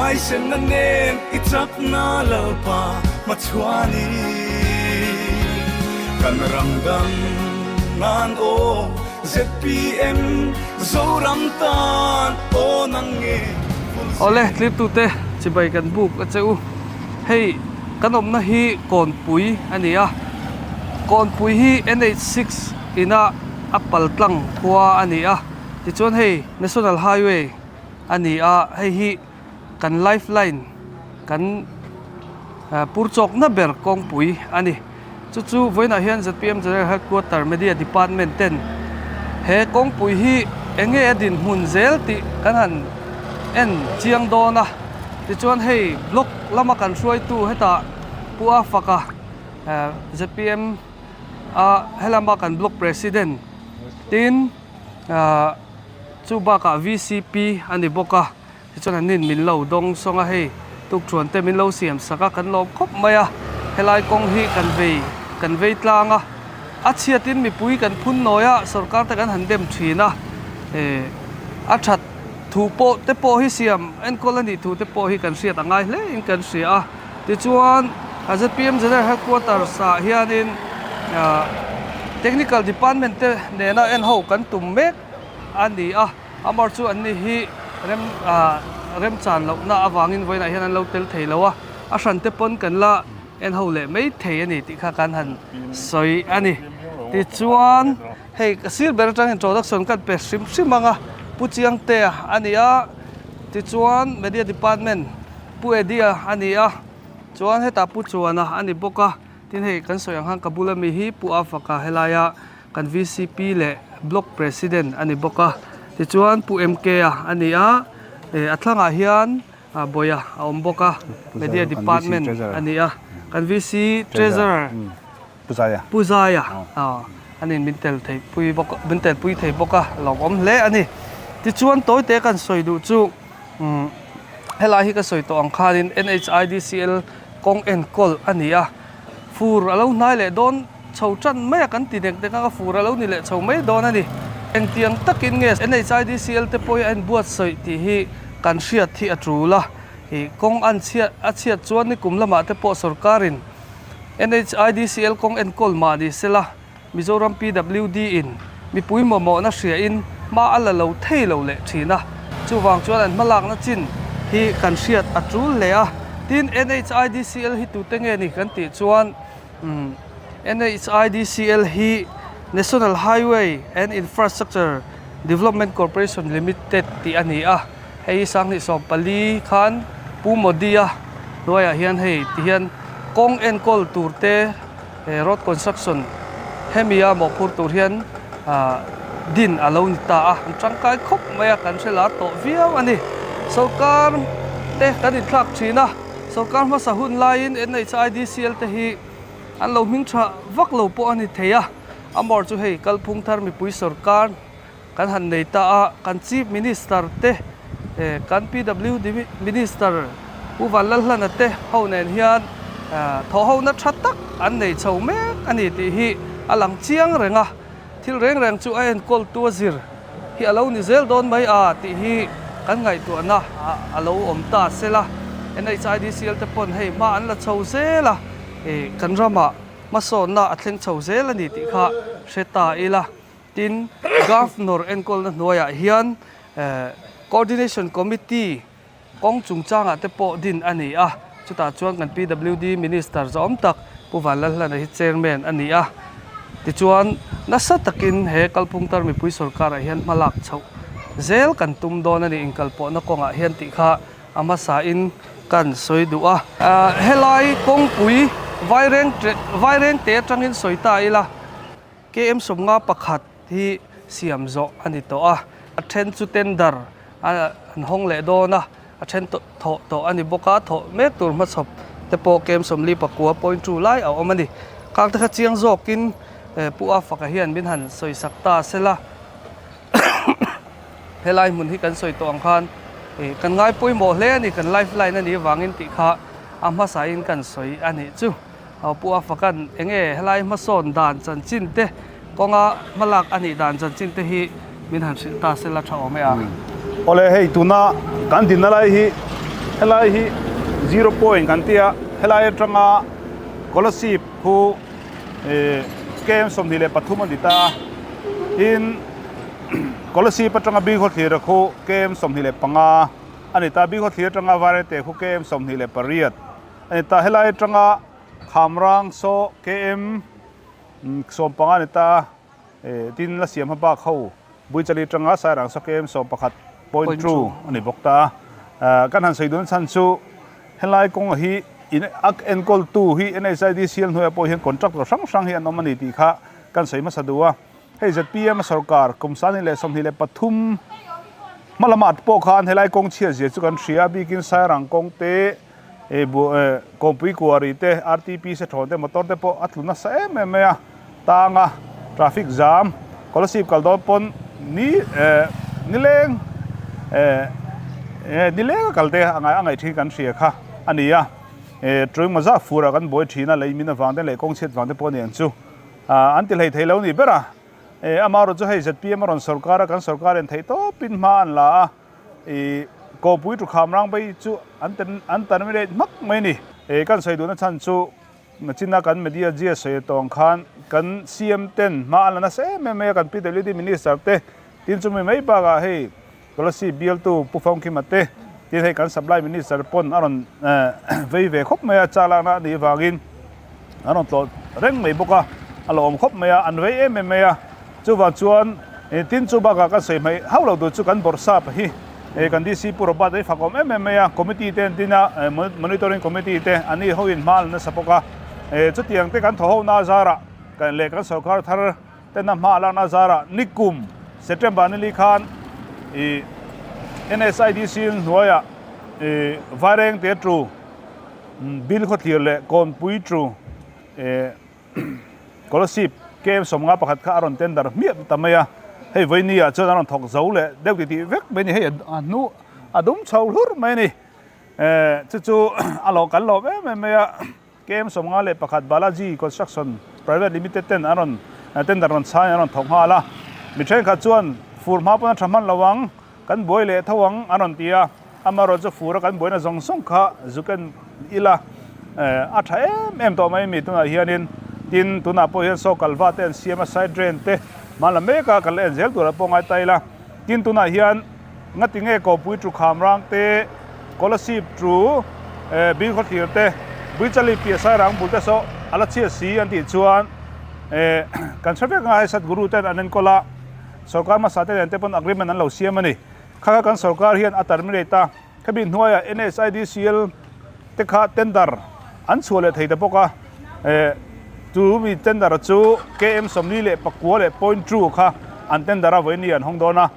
Huaisenna nen i chakna Lalpa hmachhuani. Kan ram dam nan aw ZPM Zoram tan aw nang nge vul zel. Awle tlirtute chibai kan buk a che u. Hei kan awmna hi Kawnpui a ni a, Kawnpui hi NH6 ina a paltlang khua a ni a, tichuan hei National Highway a ni a, hei hi kan life line kan pur chawkna ber kawngpui a ni. Chu chu vawiinah hian zpm General Headquarter Media Department ten he kawngpui hi eng nge a dinhmun zel tih kan han en chiang dawn a. Tichuan hei block lama kan hruaitu hetah Pu A Faka zpm a helama kan block president tin chu bakah vcp a ni bawk a. Tichuan an nin min lo dawng sawng a, hei tukṭhuan te min lo siam sak a, kan lawm khawp mai a, helai kawng hi kan vei kan vei tlang a, a chhiatin mipui kan phun nawi a, sorkar te kan han dem thin a, eh a that thu pawh te pawh hi siam enkawl a nih thu te pawh hi kan hriat a ngai hle in kan hria a, tichuan zpm General Headquarters ah hianin ah Technical Department te nena en ho kan tum mek a ni a. Amar chu an ni hi rem ah remchan lohna avangin vawiinah hian an lo tel thei lo a, a hran te pawn kan la en ho leh mai thei a ni tih kha kan han sawi a ni. Tichuan hei ka sir ber atang introduction kan pe hrim hrim ang a, Pu Chiangtea a ni a, tichuan Media Department Pu Eddie-a a ni a, chuan hetah Pu Chuana a ni bawk a, tin hei kan sawi ang khan ka bula mi hi Pu Afaka helaia Kan vcp leh Block President a ni bawk a, tichuan Pu MK-a a ni a, eh a thlangah hian Bawia a awm bawk a, Media Department a ni a, kan VC Treasurer Pu Zaia a nin min tel thei pui bawk min tel pui thei bawk a, lawmawm hle a ni. Tichuan tawite kan sawi duh chu umm helai hi ka sawi tawh ang khanin NHIDCL kawng enkawl a ni a, fur a lo hnai leh dawn. Chho tan mai a kan ti nek nek ang a, fur a lo ni leh chho mai dawn a ni. Engtiang takin nge NHIDCL te pawh hi a inbuatsawi tih hi kan hriat hi a tul a. Ih kawng an chhiat a chhiat chuan nikum lamah te pawh sorkarin NHIDCL kawng enkawl mah ni sela Mizoram PWD in mipui mamawhna hriain hma a la lo thei lo leh thin a. Chuvang chuan an hmalakna chin hi kan hriat a tul hle a. Tin, NHIDCL hi tute nge ni kan tih chuan NHIDCL hi National Highway and Infrastructure Development Corporation Limited tih a ni a, hei hi 2014 khan Pu Modi-a hnuaiah hian hei ti hian kawng enkawl tur te road construction hemi a mawhphur tur hian din a lo ni ta a, an tangkai khawp mai a, kan hre lar tawh viau a ni. Sorkar te kan inthlak thin a. Sorkar hmasa hun laiin NHIDCL te hi an lo hming tha vak lo pawh a ni thei a, amawr chu hei kalphung thar mipui sorkar kan han nei ta a, kan Chief Minister te kan PWD Minister Pu Vanlalhlana te ho nen hian thawhhona tha tak an nei chho mek a ni tih hi a lang chiang reng a. Thil reng reng chu a enkawltu a zir hi a lo ni zel dawn mai a tih hi kan ngaihtuahna a lo awm ta sela. NHIDCL te pawn hei hma an la chho zel a, kan ramah hmasawnna a thleng chho zel a ni tih kha hre ta ila. Tin, Governor enkawlna hnuaiah hian Coordination Committee Kawng chungchangah te pawh din a ni a, chutah chuan kan PWD Minister zawm tak Pu Vanlalhlana hi Chairman a ni a. Tichuan, nasa takin he kalphung tar mipui sorkarah hian hmalak chhoh zel kan tum dawn a ni inkalpawhna kawngah hian tih kha a hmasain kan sawi duh a. Helai kawngpui vaireng vaireng te atangin sawi ta ila, KM 51 hi siam zawh a ni tawh a, a then chu tender a an hawng leh dawn a, a then thawh tawh a ni bawk a, thawh mek tur hmachhawp te pawh kem 49 point two lai a awm a ni. Kang te kha chiang zawkin Pu Afaka hian min han sawi sak ta sela, helai hmun hi kan sawi tawh ang khan kan ngai pawimawh hle a ni, kan life line a nih avangin tih kha a hmasain kan sawi a nih chu. Pu Afakan enge helai hmasawn dan chanchin te kawnga hmalak a nih dan chanchin te hi min han hrilh ta sela tha awm e a. Awle hei tuna kan dinna lai hi Helai hi zero point kan tia helai atanga Kolasib khu eh km 23 a ni ta a tin Kolasib atanga Bihkhawthlir a khu km 25 a ni ta Bihkhawthlir atanga Vairengte khu km 28 a ni ta helai atanga Khamrang saw km 15 a ni ta a. Eh, tin la siam hma bak ho Buichali atanga Sairang saw KM 11.2 a ni bawk ta a. Kan han sawi dawn chhan chu helai kawnga hi in a enkawltu hi NHIDCL hnuaiah pawh hian contractor hrang hrang hi an awm a ni tih kha kan sawi hmasa duh a. Hei zpm sorkar kum 2023 hma lamah pawh khan helai kawng chhiat zia chu kan hria a, bikin Sairang kawng te, Hei buh eh kawngpui kuari te RTP se thawn te motor te pawh a tlu nasa em em mai a tang a traffic jam Kolasib kal dawn pawn ni eh nileng eh eh nileng a kal te a ngai a ngaih thin kan hria kha a ni a eh tui maza fur ah kan buai thin a lei min avang te leh kawng chhiat vang te pawh a ni ang chu ah an ti hlei thei lo ni ber a eh amaherawhchu hei zpm a rawn sorkar a kan sorkar en theih tawpin hma an la a. I kawpui thukham rang bai chu an an terminate hmak mai a ni. He kan sawi duhna chhan chu China kan media zia sawi tawng khan kan CM ten hma an la nasa em em mai a, kan PWD Minister te tin chumi mai bakah hei Kolasib bialtu Pu Fawngkhima te tin hei kan Supply Minister pawn a rawn vei ve khawp mai a, cha lakna a nih avangin an rawn tlawh reng mai bawk a, a la awm khawp mai a, an vei em em mai a. Chuvang chuan tin chu bakah kan sawi hmaih hauh lo tur chu kan bawrhsap hi kan DC Pu Robert a hi fak awm em em mai a, committee te an tin a, monitoring committee te an ni hoin hma an la nasa bawk a, chutiang te kan thaw ho na zarah leh kan sorkar thar tena hma a lakna zarah nikum September ni li khan NSIDC hnuaiah Vairengte tu Bill Khawthlir leh Kawnpui tu Kolasib KM 51 kha a rawn tender hmiah ta mai a, hei vawiini ah chuan a rawn thawk zo leh deuh titih vek mai a ni, hei a hnu a dum chho hlur mai a ni, eh chu chu a lo kan lawm em em mai a, KM 51 Balaji Construction Private Limited ten an rawn tender rawn chhangin an rawn thawk nghal a, mi thenkhat chuan fur hma pawn a tha hman lo ang. Kan buai leh tho ang a rawn ti a, amaherawh chu fura kan buaina zawng zawng kha zuk en ila a tha em em tawh mai mi tunah hianin tin tunah pawh hian saw kalva te an siam a side drain te hma la mek a kan la en zel turah pawh ngai ta ila tin tunah hian ngati nge kawpui thu kham rang te Kolasib thu Bilkhawthlir te Buichali piah Sairang bul te saw a la chhiat si an tih chuan kan hre vek anga hei Satguru ten an enkawl a. Sorkar hmasa te nen te pawn agreement an lo siam a ni. Kha kha kan sorkar hian a terminate a, khami hnuaiah NHIDCL te kha tender an chhuah leh thei ta bawk a, eh chu mi tender chu KM 49 leh point 2 kha an tender a vawiin ni an hawng dawn a,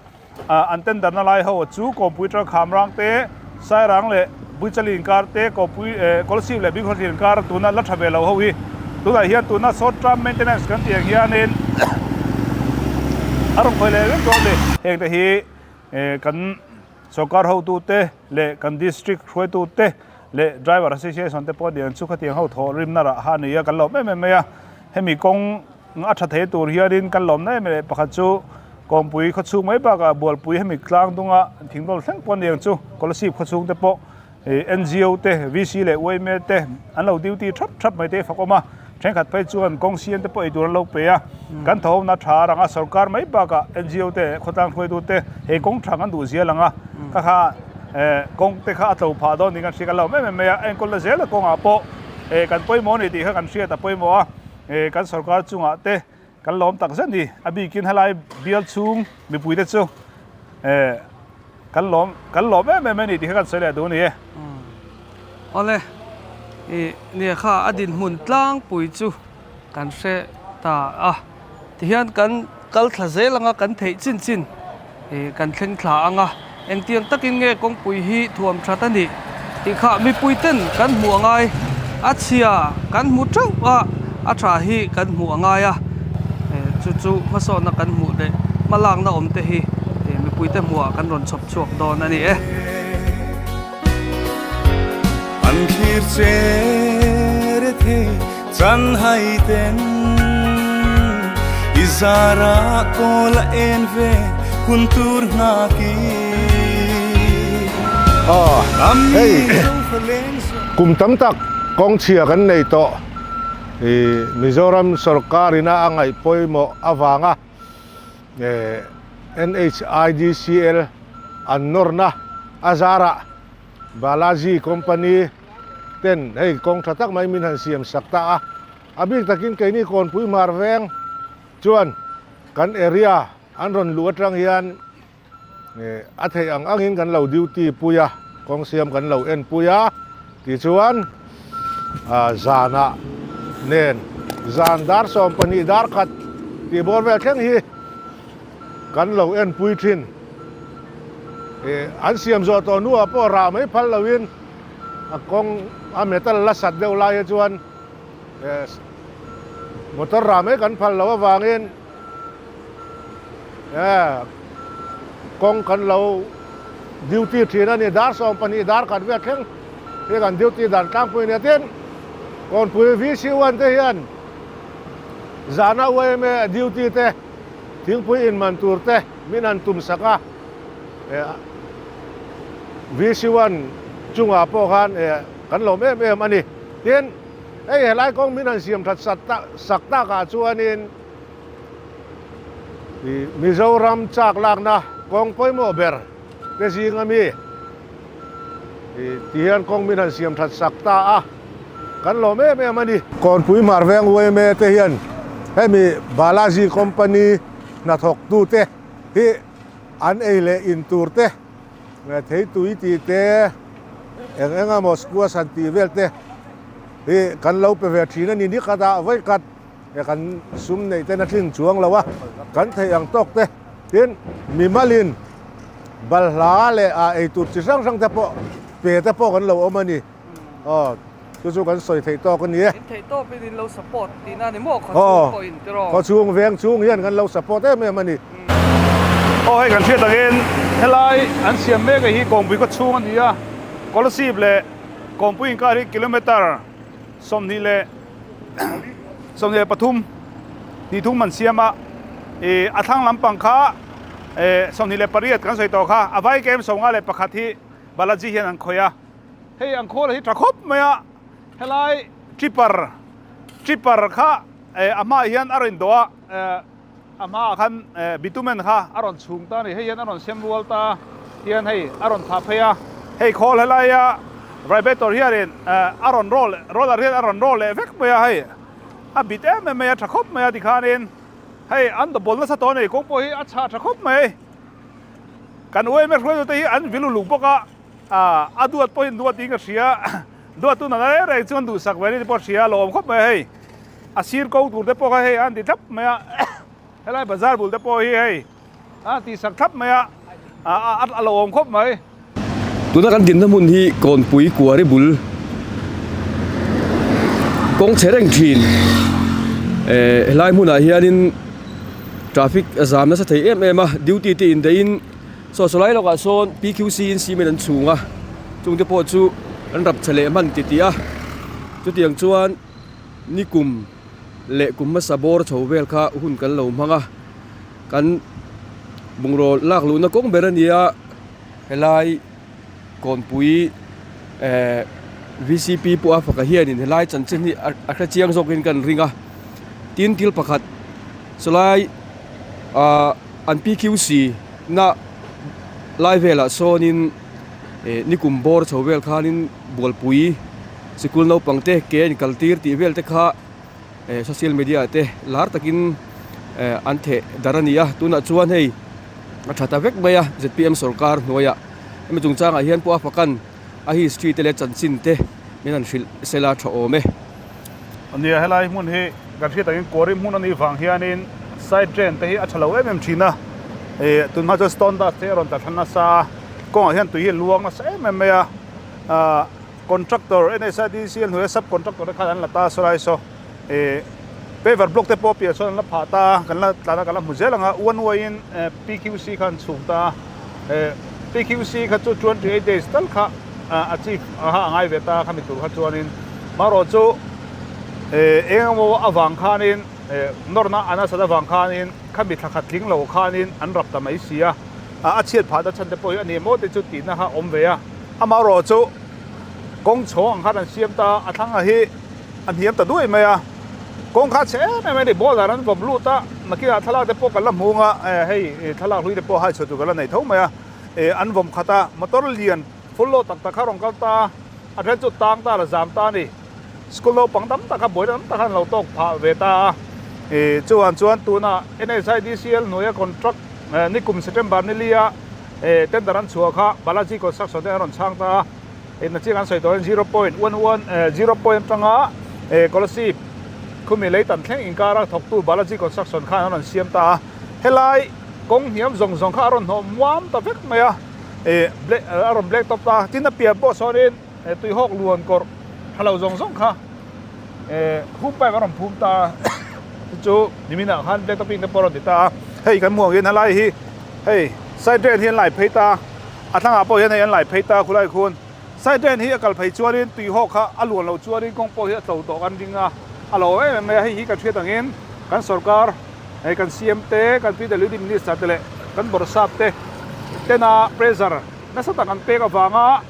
an tender na lai ho chu Kawmpui Ṭal Khamrang te, Sairang leh Buichali inkar te, Kawpui eh Kawlsip leh Bingkhawthlir inkar tuna la tha ve lo ho hi tunah hian tuna short term maintenance kan tih ang hianin a rawn khawih leh vek dawn a ni. Heng te hi eh kan sorkar hotu te leh kan district hruaitu te leh driver association te pawh aniang chu khatiang ho thawh rimna rah ha a ni a kan lawm em em mai a, hemi kawng A tha thei tur hianin kan lawmna em leh pakhat chu Kawngpui khawchhung mai bakah Bualpui hemi tlang dunga thingdawl thleng pawh aniang chu Kolasib khawchhung te pawh NGO te, VC leh yma te an lo duty thap thap mai te fak awm a, thenkhat phei chuan kawng siam te pawh ei tur an lo pe a, kan thawhawmna tha ranga sorkar mai bakah NGO te khawtlang hruaitu te hei kawng tha kan duh zial ang a, kha kha kawng te kha a tlo phah dawn niin kan hria kan lo awm em em mai a, a enkawlna zela kawngah pawh kan pawimawh a ni tih kha kan hriat a pawimawh a. He kan sorkar chungah te kan lawm tak zet ni. A bikin helai bial chhung mipui te chu kan lawm kan lawm em em a ni tih kha kan sawi leh duh a ni e. Awle, i nia kha a dinhmun tlangpui chu kan hre ta a. Tihian kan kal thla zel anga kan theih chin chin kan thleng thla ang a, engtiang takin nge kawngpui hi thuam that a nih tih kha mipui ten kan hmuh a ngai, a chhia kan hmu teuh a, a tha hi kan hmuh a ngai a, chu chu hmasawnna kan hmuh leh hmalakna awm te hi mipui te hmuhah kan rawn chhawp chhuak dawn a ni e. An thlir che re thei chan hai ten I zara kawl a en ve hun tur nghak i. Aw hei kum tam tak kawng chhia kan nei tawh ih Mizoram sorkar ina a ngaih pawimawh avanga eh NHIDCL an nawrna a zarah Balaji company ten hei kawng tha tak mai min han siam sak ta a, a bik takin keini Kawnpui Hmar Veng chuan kan area an rawn luh atang hian a theih ang angin kan lo duty pui a, kawng siam kan lo en pui a, tichuan zanah nen zan dar 12 dar khat tih bawr vel thleng hi kan lo en pui thin. An siam zawh tawh hnuah pawh rah mai phal loin a kawng a metal la sat deuh lai hi chuan motor rah mai kan phal loh avangin kawng kan lo duty thin a ni. Dar 12 dar khat vel thleng hi kan duty dan tlangpui a nia. Tin, Kawnpui VC1 te hian zana YMA duty te thingpui inman tur te min han tum sak a, VC1 chungah pawh khan kan lawm em em a ni. Tin, hei helai kawng min han siam that sak takah chuanin Mizoram chak lakna kawng pawimawh ber te zinga mi tihian kawng min han siam that sak ta a, kan lawm em em a ni. Kawnpui Hmar Veng yma te hian hemi Balaji Company hnathawktu te hi an ei leh in tur te, theitui tih te, eng eng emaw squash han tih vel te hi kan lo pe ve thin a ni. Ni khat ah vawi khat kan sum neih ten a tling chuang lo a, kan theih ang tawk te tin mimalin balhla leh ah ei tur chi hrang hrang te pawh pe te pawh kan lo awm a ni. Aw chu chu kan sawi theih tawk a ni e. In theih tawpin in lo support tihna a ni maw khaw chhung pawhin tiraw? Khaw chhung veng chhung hian kan lo support em em a ni. Aw hei kan hriat angin helai an siam mek hi Kawngpui khaw chhung a ni a, Kolasib leh Kawngpui inkar hi kilometre 20 leh 23 hnihthum an siam a, ih a thlang lampang kha 28 kan sawi tawh kha a vai kem 51 hi Balaji hian an khawih a. Hei an khawl hi tha khawp mai a, helai tripper tripper kha a hmaah hian a rawn dawh a, a hmaah khan bitumen kha a rawn chhung ta a ni, hei hian a rawn sem rual ta hian hei a rawn thah phei a, hei khawl helaia vibrator hianin a rawn roll roller hian a rawn roll leh vek mai a, hei a bit em em mai a, tha khawp mai a tikhanin hei an dawbawl nasa tawh a ni, kawng pawh hi a chhah tha khawp mai, kan uaime hruaitute hi an vil uluk bawk a. A duat pawhin duat tiin ka hria, duat tuna reng reng chuan duhsak ve ni pawh a hria alawm khawp mai a hei. A sir ko tur te pawh kha hei a han ti thlap mai a, helai bazar bul te pawh hi hei a han tihsak thlap mai a, a lo awm khawp mai. Tuna kan dinna hmun hi Kawnpui Kuari bul kawng chhe reng thin eh helai hmunah hianin traffic a zam nasa thei em em a, duty te indaihin. Saw sawlai lawkah sawn PQC in cement an chhung a, chungte pawh chu an rap chhe leh hman ti tih a, chutiang chuan nikum leh kum hmasa bawr chho vel kha hun kan lo hmang a, kan bungraw lak luhna kawng ber a ni a, helai kawnpui ehh VCP pawh a faka hianin helai chanchin hi a hre chiang zawkin kan ring a, tin thil pakhat sawlai ahh. An PQC na lai velah sawnin eh nikum bawr chho vel khanin bualpui sikul naupang te ke a inkal tir tih vel te kha eh social media ah te lar takin eh an theh darh a ni a, tunah chuan hei a tha ta vek mai a zpm sorkar hnuaiah hemi chungchangah hian pawh a fakan a history te leh chanchin te min han hrilh sela tha awm e. Nia helai hmun hi kan hriat angin Kawri hmun a nih vang hianin side drain te hi a tha lo em em thin a, ih tunhma chuan stone dust te a rawn tla thla nasa a, kawngah hian tui hi a luang nasa em em mai a, ah contractor NSIDC a hnuaia sub contractor te khan an la ta a sawlai saw ih paver block te pawh piah sawn an la phah ta a, kan la tlan a kan la hmu zel ang a, one way in PQC kha an chhung ta a, ih PQC kha chu 28 days tal kha a chief a ha a ngai ve ta a khami tur kha chuanin. Marawh chu eng emaw avang khanin nawrna a nasat avang khanin khami thla khat tling lo khanin an rap ta mai si a, a chhiat phah na chhan te pawh hi a ni maw te chu tihna kha a awm ve a. Amaherawhchu kawng chhawng ang khan an siam ta a, a thlanga hi a hniam ta duai mai a, kawng kha chhe em em a ni, boulder an vawm lut a, nakinah thlalak te pawh kan la hmu ang a, hei thlalak hlui te pawh hai chhuah tur kan la nei tho mai a, an vawm khat a, motor lian full load tak tak kha rawn kal ta a, a then chu tang ta la zam ta a ni, school naupang tam tak kha buaina tam tak kha an lo tawk phah ve ta a, chuan chuan tuna NSIDCL hnuaia contract nikum September ni lia tender an chhuah kha Balaji Construction te an rawn chhang ta a. Eng chiang an sawi tawh hian 0.11 0 point atanga Kolasib khumi lei tan thleng inkara thawktu Balaji Construction khan an rawn siam ta a, helai kawng hniam zawng zawng kha a rawn hnawh muam ta vek mai a, a rawn black top ta a, tin a pian pawh sawnin tuihawk luan kawrh tha lo zawng zawng kha hum pipe a rawn phum ta a, chu chu niminah khan black topping te pawh a rawn ti ta a, hei kan hmuh ang hian helai hi hei side drain hi an lai phei ta a. A thlangah pawh hian hei an lai phei ta khulai khun. Side drain hi a kal phei chuanin tuihawk kha a luan loh chuanin kawng pawh hi a tlo tawh kan ring a, a lo em em mai a. Hei hi kan hriat angin kan sorkar hei kan CM te, kan PWD Minister te leh kan Bawrhsap te tena pressure nasa tak an pek avanga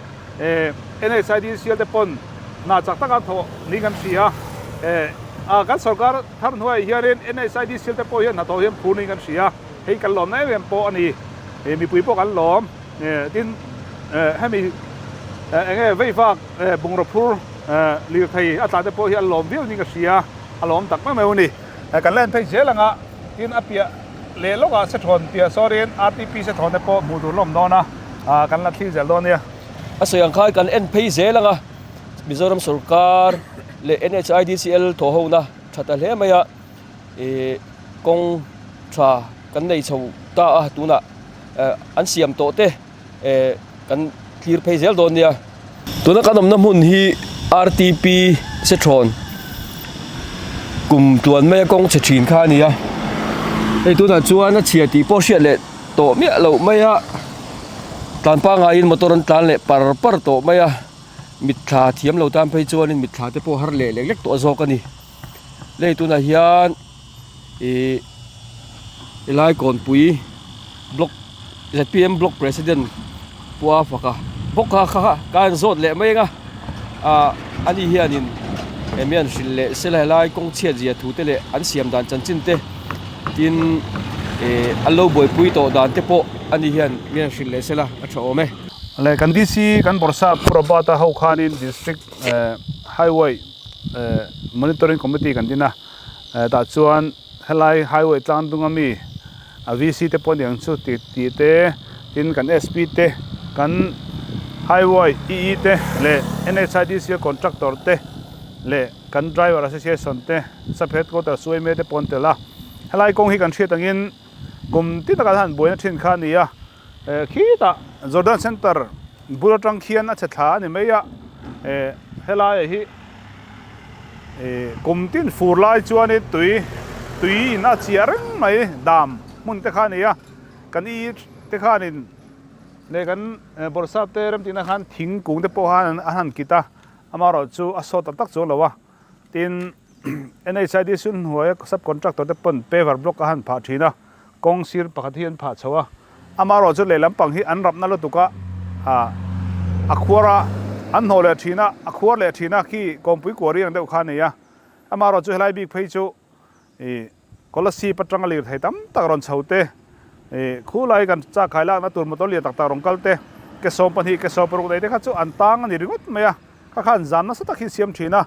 NHIDCL te pawn hna chak taka thawh niin kan hria a. Kan sorkar thar hnuaiah hianin NHIDCL te pawh hian hnathawh hian phur niin kan hria. Hei kan lawmna em em pawh a ni. Mipui pawh kan lawm. Tin, hemi eng nge veivak bungraw phur lirthei a tla te pawh hi an lawm viau niin ka hria. A lawm tak mai mai a ni. Kan la en phei zel ang a, tin a piah leh lawkah Sethawn piah sawrin RTP Sethawn te pawh hmuh tur lawm dawn a, kan la thlir zel dawn nia. A sawi ang khan kan en phei zel ang a, Mizoram sorkar leh NHIDCL thawhhona tha ta hle mai a. Ih kawng tha kan nei chho ta a tunah eh an siam tawh te eh kan thlir phei zel dawn nia. Tuna kan awmna hmun hi RTP Sethawn kum tluan maia kawng chhe thin kha a ni a, hei tunah chuan a chhia tih pawh hriat leh tawh miah loh mai a, tlan pangaiin motor an tlan leh par par tawh mai a, mitthla thiam lo tan phei chuanin mitthla te pawh har leh lek lek tawh zawk a ni. Lei tunah hian ih helai kawnpui block zpm block president pua faka bawk kha kha ka han zawt leh mai ang a ah ani hianin eng hian hrilh leh sela helai kawng chhiat zia thu te leh an siam dan chanchin te tin ih an lo buaipui tawh dan te pawh ani hian hian hrilh leh sela a tha awm e. Leh kan DC kan Bawrhsap Pu Robert-a ho khanin district highway Monitoring Committee kan din a, tah chuan helai highway tlang dung ami a VC te pawh aniang chu tih tih te tin kan SP te kan highway EE te leh NHIDCL contractor te leh kan driver association te sub headquarter CYMA te pawh an tel a, helai kawng hi kan hriat angin kum tin takah hian buaina thin kha a ni a. Khitah Jordan Centre bul atang khian a chhe thla a ni mai a, helaiah hi kum tin fur lai chuanin tui tui in a chiah reng mai dam hmun te kha a ni a, kan i te khanin leh kan bawrhsap te remtihna khan thingkung te pawh khan an han kit a, amaherawhchu a sawt tak tak chuang lo a, tin NHID hnuaia sub contractor te pawn paver block a han phah thin a. Kawng sir pakhat hi an phah chho a, amaherawh chu lehlam pang hi an rapna lutuk a, a khuar a, an hnawh leh thin a, a khuar leh thin a, khi kawngpui kuari ang deuh kha a nei a, amaherawh chu helai bik phei chu ih Kolasib atanga lirthei tam tak rawn chho te, ih khulai kan chak khai lakna tur motor lian tak tak rawn kal te, ke 12 ke 16 nei te kha chu an tang a ni ringawt mai a. Kha khan zan nasa tak hi siam thin a,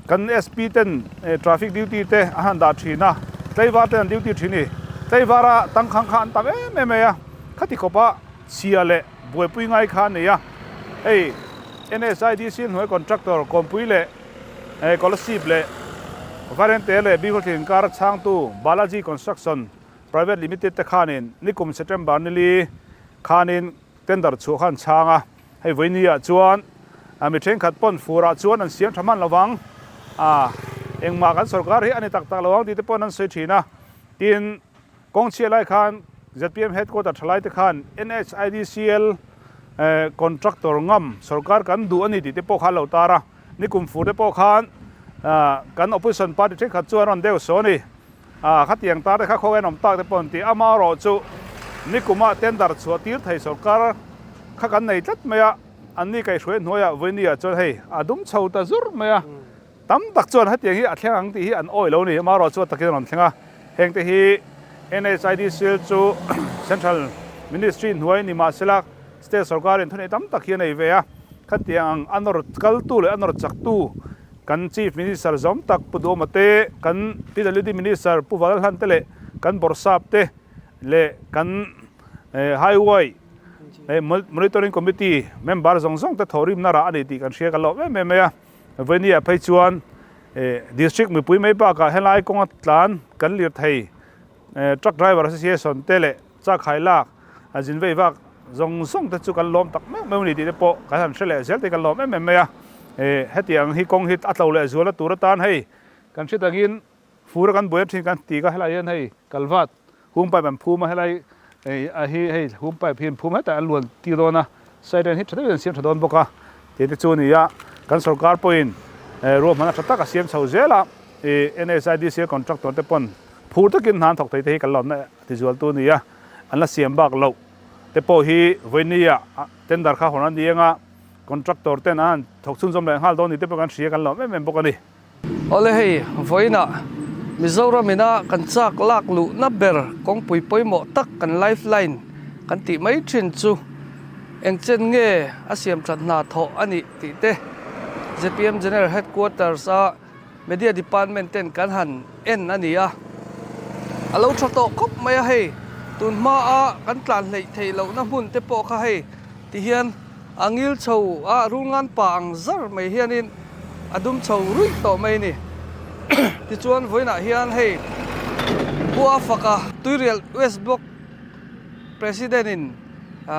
kan SP ten traffic duty te an han dah thin a, tlaivar ten an duty thin i, tlaivara tangkhang kha an tam em em mai a, khati khawpa chhia leh buaipui ngai kha an nei a, hei NSIDC hnuai contractor Kawnpui leh Kolasib leh Vairengte leh Bihawthlin inkar chhangtu Balaji Construction Private Limited te khanin nikum September nili khanin Tender chhuah kha an chhang a, hei vawinia chuan mi thenkhat pawn furah chuan an siam tha hman lo vang a, engmah kan sorkar hi a ni tak tak lo ang tih te pawn an sawi thin a, tin kawng chhiah lai khan zpm headquarter tha lai te khan NHIDCL contractor ngam sorkar kan duh a ni tih te pawh kha an lo tar a, nikum fur te pawh khan kan opposition party thenkhat chuan an rawn deuh saw a ni. A, khatiang tar te kha khaw en awm tak te pawh an ti. Amaherawh chu nikuma tender chhuah tir thei sorkar kha kan nei tlat mai a, anni kaihhruai hnuaiah vawinia chuan hei a dum chho ta zur mai a, tam tak chuan hetiang hi a thleng ang tih hi an awih lo a ni, amaherawh chu a takin a rawn thleng a, hengte hi NHIDCL chu Central Ministry hnuai ni mahsela State sorkarin thunei tam tak hi a nei ve a, khatiang ang a nawr kaltu leh a nawr chaktu kan Chief Minister zawm tak Pu Duhawma te, kan PWD Minister Pu Valalhan te leh kan Bawrhsap te leh kan Highway Monitoring Committee member zawng zawng te thawhrimna rah a ni tih kan hria kan lawm em em mai a. Vawinia phei chuan District mipui mai bakah helai kawnga tlan kan lirthei Truck Driver Association te leh Chak lak a zin vei vak zawng zawng te chu kan lawm tak meuh meuh a ni tih te pawh kan han hre leh zel te kan lawm em em mai a. Hetiang hi kawng hi a tlo leh zual a tur atan hei kan hriat angin fur a kan buai thin kan ti kha helai hian hei kalvat hung pipe an phum a helai a hi hei hung pipe hi an phum hetah an luan tir dawn a side en hi tha deuhin an siam tha dawn bawk a tih te chu a ni a. Kan sorkar pawhin ruahmanna tha tak a siam chho zel a, NSIDC contractor te pawn phur takin hna an thawk thei te hi kan lawmna Tizualtu a ni a, an la siam bak loh te pawh hi vawinia tender kha hawn a ni anga contractor ten an han thawk chhunzawm leh nghal dawn ni te pawh kan hria kan lawm em em bawk a ni. Awle hei, vawiinah Mizoram ina kan chak lak luhna ber kawngpui pawimawh tak kan life line kan tih mai thin chu engchen nge a siam that hna thawh a nih tih te zpm General Headquarters a Media department ten kan han en a ni a, a lo tha tawh khawp mai a hei, tun hma a kan tlan hleih theih lohna hmun te pawh kha hei ti hian a ngil chho a rulngan pa ang zar mai hianin a dum chho ruih tawh mai a ni. Tichuan vawiinah hian hei Pu Afaka Tuirial West Block President in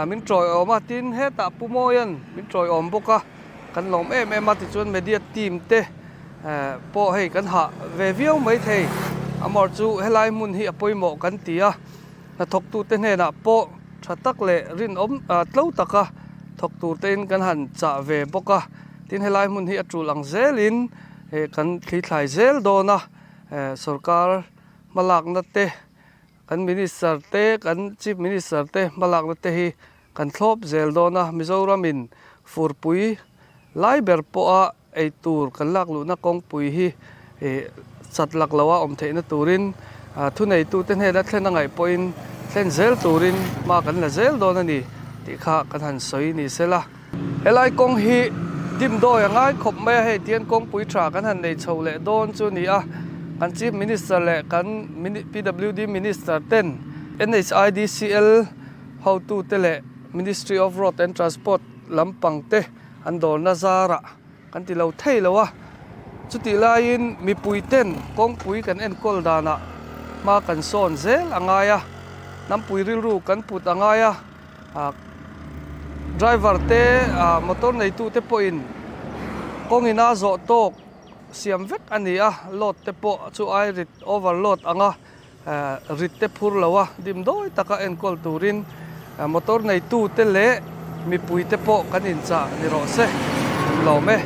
min tawiawm a, tin hetah Pu Mawia'n min tawiawm bawk a. Kan lawm em em a tichuan media team te pawh hei kan hah ve viau mai thei. Amawr chu helai hmun hi a pawimawh kan ti a, hnathawktu te hnenah pawh tha tak leh rinawm tlo taka thawk tur tein kan han chah ve bawk a. Tin helai hmun hi a tul ang zelin kan thlithlai zel dawn a, sorkar hmalakna te kan minister te kan chief minister te hmalakna te hi Kan thlawp zel dawn a, Mizoramin furpui lai ber pawha ei tur kan lak luhna kawngpui hi chat lak loha awm theihna turin thuneitute hnena thlen a ngaih pawhin thlen zel turin hma kan la zel dawn a ni tih kha kan han sawi ni sela. Helai kawng hi dimdawi a ngai khawp mai a, hei tihian kawngpui tha kan han nei chho leh dawn chu a ni a, kan Chief Minister leh kan PWD Minister ten NHIDCL Hotute leh Ministry of Road and Transport lampang te an dawrna zarah kan ti lo thei lo a, chutih laiin mipui ten kawngpui kan enkawl danah hma kan sawn zel a ngai a, hnampui rilru kan put a ngai a, driver te motor neitu te pawhin kawng ina zawh tawk siam vek a ni a, load te pawh chu ai rit overload ang a. Rit te phur lo a, dimdawi taka enkawl turin motor neitute leh mipuite pawh kan inchah ni rawh se. Lawm e.